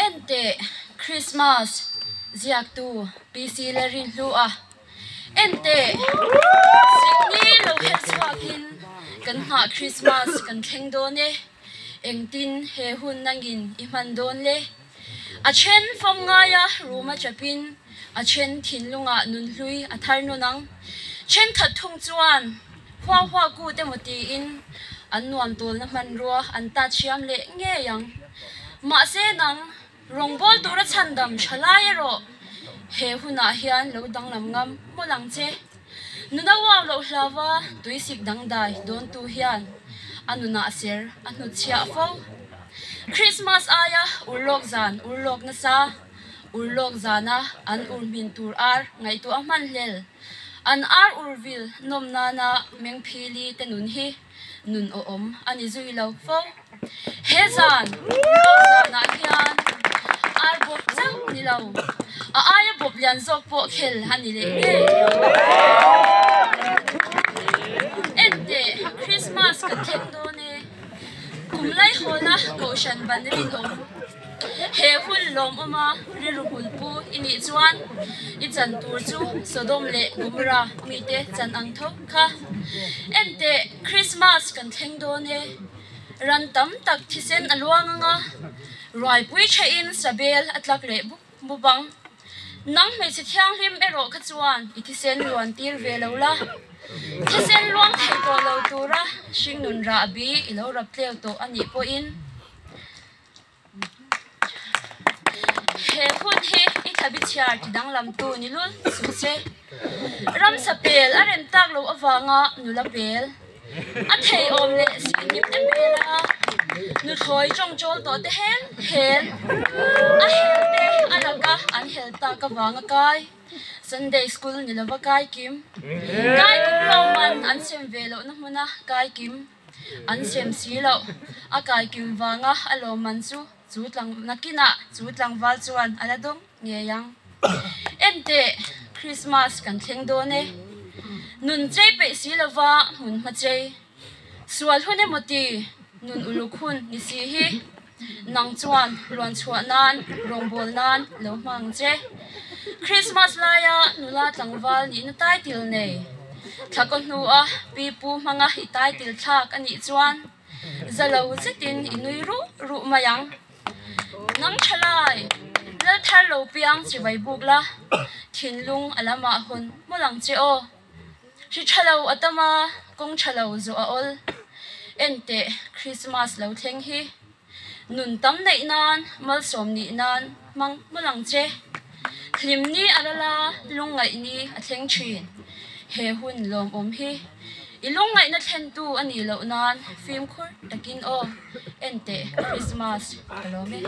Enteh Christmas ziaktu PC Lalrinhlua Enteh sikni lo her chhuakin kan nghah Christmas kan thleng dawn e, engtin he hun nangin i hman dawn le? A then fawm ngaia ruma chapin a then thinlungah nunhlui a thar nawn ang. Thenkhat thung chuan hua hua kut emaw tiin an nuam tawlna hmanrua an tat hriam leh ngei ang. Mahse nang rawngbâwl tura chhandam tha lai erawh he hunah hian lo danglam ngam mawlh ang che. Nuna uau loh hlauva tuisik dangdai dawntu hian a nunah ser a hnutchhiah fo. Krismas aia urlawk zan urlawk nasa, urlawk zana an ur hmin tur ar ngaihtuah hman hlel, an ar ur vil nawm nana mengphili te nun hi nun awhawm a ni zui lo fo. He zan, urlawk zanah hian ar bawp chauh ni lo, a aia bawp lian zawk pawh khel a ni leh ngei. Enteh, Krismas kan thleng dawn e. Kum laihawla kohhran ban rinawm he hun lawmawma rilru hul pu i nih chuan i chan tur chu Sodom leh Gomorrah mite chan ang tho kha. Enteh, Krismas kan thleng dawn e. Ran tam tak thisen a luang anga ruaipui thehin sabel a tlak leh buk buk ang. Nang hmeichhe thianghlim erawh kha chuan i thisen luan tir ve lo la, thisen luang thei tawh lo tura hringnun rahbi i lo rap tleu tawh a nih pawhin he hun hi i thlabi chhiar ti danglamtu ni lul suh se. Ramsa pel a rem tak loh avanga nula pel a theiawm leh sihhnip te pel a, nuthlawi tawngtawl tawh te hel hel a hel te a laka an hel tak avanga kai Sunday school ni lova kai kim kai kim lo man an sem ve lohna hmuna kai kim an sem si loh a kai kim vanga a lawmman chu chu tlang nakinah chu tlangval chuan a la dawng ngei ang. Enteh, Christmas kan thleng dawn e. Nun chei peih si lova hmun hma chei. Sual hun emaw ti, nun uluk hun ni si hi. Nang chuan luan chhuah nan, rawngbâwl nan lo hmang che. Christmas laia nula tlangval nihna title nei. Thlakaw hnua pi pu hmanga i title thlak a nih chuan za lo zetin i nui ruh ruh mai ang. Nang tha lai, lal thar lo piang chibai buk la, thinlung a lamah hawn mawlh ang che aw. Hri tha lo a tam a, kawng tha lo zawh a awl. Enteh, Krismas lo thleng hi. Nun tam neih nan, malsawm nih nan hmang mawlh ang che. Hlim ni a ral a, lungngaih ni a thleng thin. He hun lawmawm hi i lungngaihna thlentu a nih loh nan fimkhur takin aw. Enteh, Krismas ka lawm e.